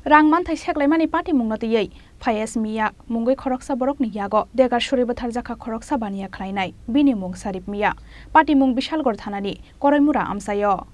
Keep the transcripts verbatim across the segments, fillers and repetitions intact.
Rang manthai seklaimani patimungno twiwi Faiz Miya mungwi khoroksa borokni yago degar suri bwtharjakha khoroksa baniya khlainai, bini mung Sarip Miya. Patimung Bishalgarh thanani Koraimura amchaio.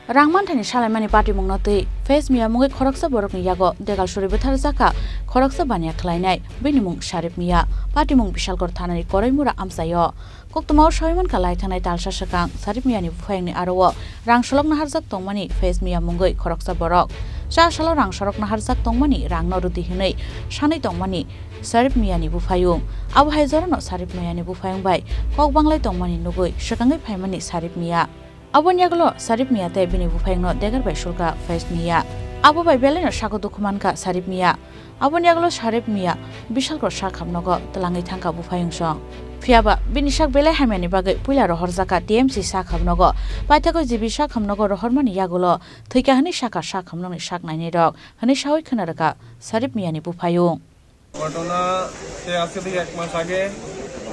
Rang manthani salaimani patimungno twi Faiz Miya mungwi khoroksa borokni yago degal suri bwtharjakha khoroksa baniya khlainai, bini mung Sarip Miya. Patimung Bishalgarh thanani Koraimura amchaio. Koktwmao sawi mankha, lai thangnai talsa swkang Sarip Miyani buphayungni aro-o rang solok naharjak tongmani Faiz Miya mungwi khoroksa borok. Cha salo rang solok naharjak tongmani rangno rwdi hwnwi sanwi tongmani Sarip Miyani buphayung. Abo hai jorano Sarip Miyani buphayung bai kok banglai tongmani nugwi swkangwi phaimani Sarip Miya. Aboni yagulo Sarip Miya tei bini buphayungno degar bai sulka Faiz Miya. Abo bai belaino sago dukhu mankha Sarip Miya. Aboni yagulo Sarip Miya Bishalgarh sak hamnogo twlangwi thangkha buphayungsong. Phiyaba bini sak belai hamyani bagwi puila rohorjakha T M C sak hamnogo. Paithakgo G B sak hamnogo rohormani yagulo thwikha hwnwi sakha sak hamnokni sak nainairok, hwnwi sawi khna rwkha Sarip Miyani buphayung. ঘটনা সে আজকে থেকে এক মাস আগে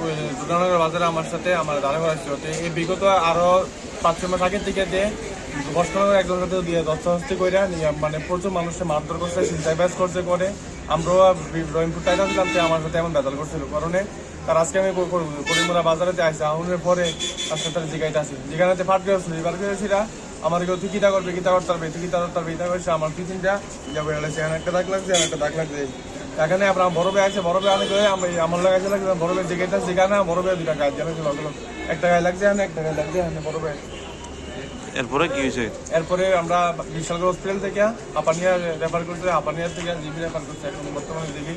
ওই দুর্গানগর বাজারে আমার সাথে আমার দাদা ভাই ছিল। তো এই বিগত আরো পাঁচ ছয় মাস আগের থেকে যে বসকানগর একজনের সাথে দিয়ে ধস্তাধস্তি করে নিয়ে মানে প্রচুর মানুষকে মারধর করছে, চিন্তায় ব্যাস করছে করে। আমরাও বি-, রহিমপুর টাইট আসলাম, তো আমার সাথে এমন বেতাল করছিল কারণে তার আজকে আমি কো-, কো-, করিমুরা বাজারেতে আইসি, আহুনের পরে আজকে তার জিগাইতে আসি। জিগাইতে ফাট করে আসলো, এবার করে সেটা আমার কেউ তুই কিতা করবে, কিতা করতে পারবে, তুই কিতা করতে পারবে, এটা করছে আমার দুই তিনটা ইয়া করে লাগছে, এখানে একটা দাগ লাগছে, এখানে একটা দাগ লাগছে। এখানে আমরা বড় ভাই আছে, বড় ভাই অনেক হয়ে আমরা এই আমার লাগাইছে লাগছে, বড় ভাই জিগাইতে আসি, জিগা না, বড় ভাই দুইটা গাছ জ্বালাইছে, লাগলো। একটা গায়ে লাগছে, এখানে একটা গায়ে লাগছে, এখানে বড় ভাই। এরপরে কি হয়েছে? এরপরে আমরা বিশালগড় হসপিটাল থেকে হাপানিয়া রেফার করছে, হাপানিয়া থেকে জিবি রেফার করছে, এখন বর্তমানে জিবি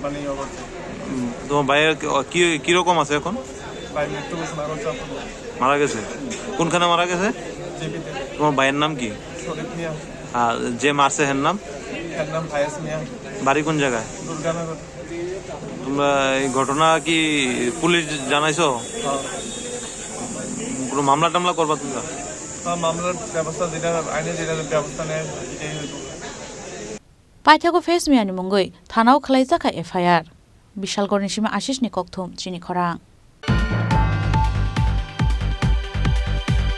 মানে ইয়ে করছে। উম, তোমার ভাইয়ের কি, কি, কিরকম আছে এখন? ভাই মৃত্যু ঘোষণা করছে আপনাদের। মারা গেছে? কোনখানে মারা গেছে? জিবিতে। তোমার ভাইয়ের নাম কি? শরীফ মিয়া। আর যে মারছে এর নাম? এর নাম ফায়েজ মিয়া। বাড়ি কোন জায়গায়? দুর্গানগর। তোমরা এই ঘটনা কি পুলিশ জানাইছো? হ্যাঁ। কোনো মামলা টামলা করবা তোমরা? হ্যাঁ, মামলার ব্যবস্থা যেটা আইনে যেটা ব্যবস্থা নেয়, এটাই হইতো। Paithakgo Faiz Miyani mungwi thanao khwlaijakha F I R. Bishalgarhni simi Ashishni kokthum chini khorang.